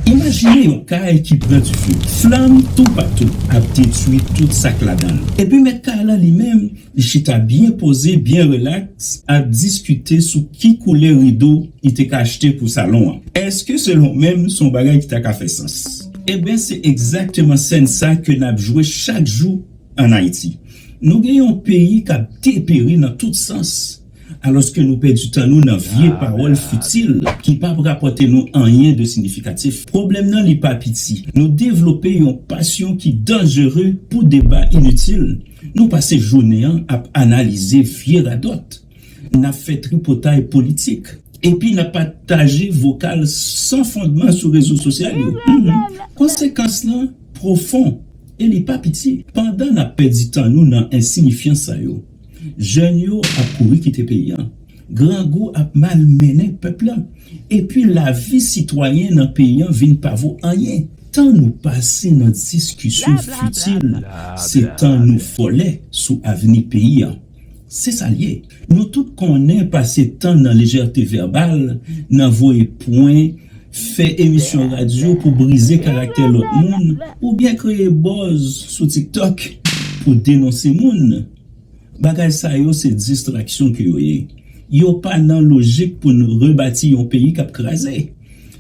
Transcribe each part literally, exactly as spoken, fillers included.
Imajine yon kay ki pran dife. Flanm toupatou ap detwi tout sa k ladan l. Epi mèt kay la li menm, li chita byen poze, byen rilaks, ap diskite sou ki koulè rido li te ka achte pou salon an. Èske selon w menm, se yon bagay ki ta ka fè sans? Ebyen, se egzakteman sèn sa ke n ap jwe chak jou ann Ayiti. Nou gen yon peyi k ap deperi nan tout sans, alòske nou pèdi tan nou nan vye pawòl fitil ki p ap rapòte nou anyen de siyifikatif. Pwoblèm nan, li pa piti. Nou devlope yon pasyon ki danjere pou deba initil. Nou pase jounen an ap analize vye radòt. N ap fè tripotay politik. Epi n ap pataje vokal san fondman sou rezo sosyal yo. Mhm. Konsekans lan pwofon e li pa piti. Pandan n ap pèdi tan nou nan ensiyifyans sa yo, jèn yo ap kouri kite peyi a. Grangou ap malmennen pèp la. Epi lavi sitwayen nan peyi a vin pa vo anyen. Tan nou pase nan diskisyon fitil, se tan nou vòlè sou avni peyi a. Se sa l ye. Nou tout konnen pase tan nan lejète vèbal, nan voye pwen, fè emisyon radyo pou brize karaktè lòt moun, oubyen kreye buzz sou TikTok pou denonse moun. Bagay sa yo se distraksyon ke yo ye. Yo pa nan lojik pou n rebati yon peyi k ap kraze.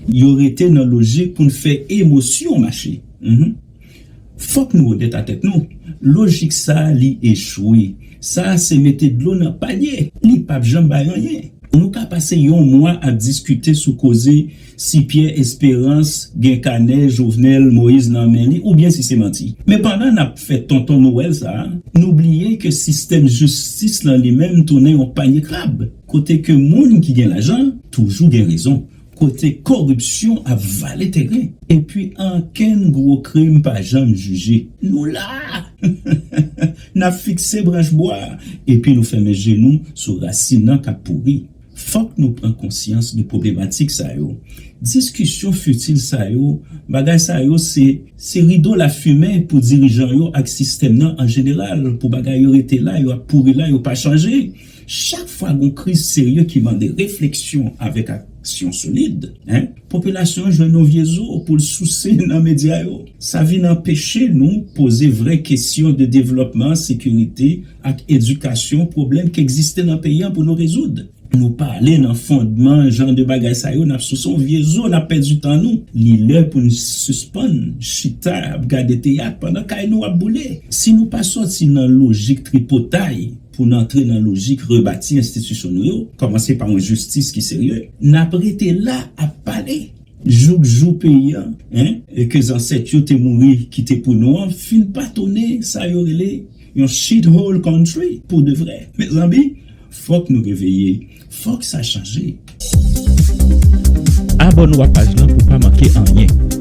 Yo rete nan lojik pou n fè emosyon mache. Mhm. Fòk nou onèt a tèt nou. Lojik sa a, li echwe. Sa a se mete dlo nan panye. Li p ap janm bay anyen. Nou ka pase yon mwa ap diskite sou koze si Pierre Espérance gen kanè Jovenel Moïse nan men li oubyen si se manti. Men pandan n ap fè tonton Nwèl sa a, nou bliye ke sistèm jistis lan li menm tounen yon panye krab, kote ke moun ki gen lajan toujou gen rezon, kote koripsyon ap vale teren, epi ankenn gwo krim pa janm jije. Nou la! N ap fikse branch bwa, epi nou fèmen je nou sou rasin nan k ap pouri. Fòk nou pran konsyans de pwoblematik sa yo. Diskisyon fitil sa yo, bagay sa yo se, se rido lafimen pou dirijan yo ak sistèm nan an jeneral, pou bagay yo rete la, yo ap pouri la, yo pa chanje. Chak fwa gon kriz serye ki mande refleksyon avèk aksyon solid, en, popilasyon an jwenn yon vye zo pou l souse nan medya yo. Sa vin anpeche nou poze vrè kesyon de devlòpman, sekirite ak edikasyon, pwoblèm ki egziste nan peyi an pou nou rezoud. Nou pa ale nan fondman jan de bagay sa yo, n ap souse yon vye zo, n ap pèdi tan nou. Li lè pou n sispann chita ap gade teyat pandan kay nou ap boule. Si nou pa sòti nan lojik tripotay pou n antre nan lojik rebati enstitisyon nou yo, kòmanse pa yon jistis ki serye, n ap rete la ap pale. Jouk jou peyi an, en, e ke zansèt yo te mouri kite pou nou an, fin patone sa yo rele yon shithole country pou de vrè. Mezanmi, fòk nou reveye. Fòk sa chanje. Abòne w ak paj lan pou w pa manke anyen.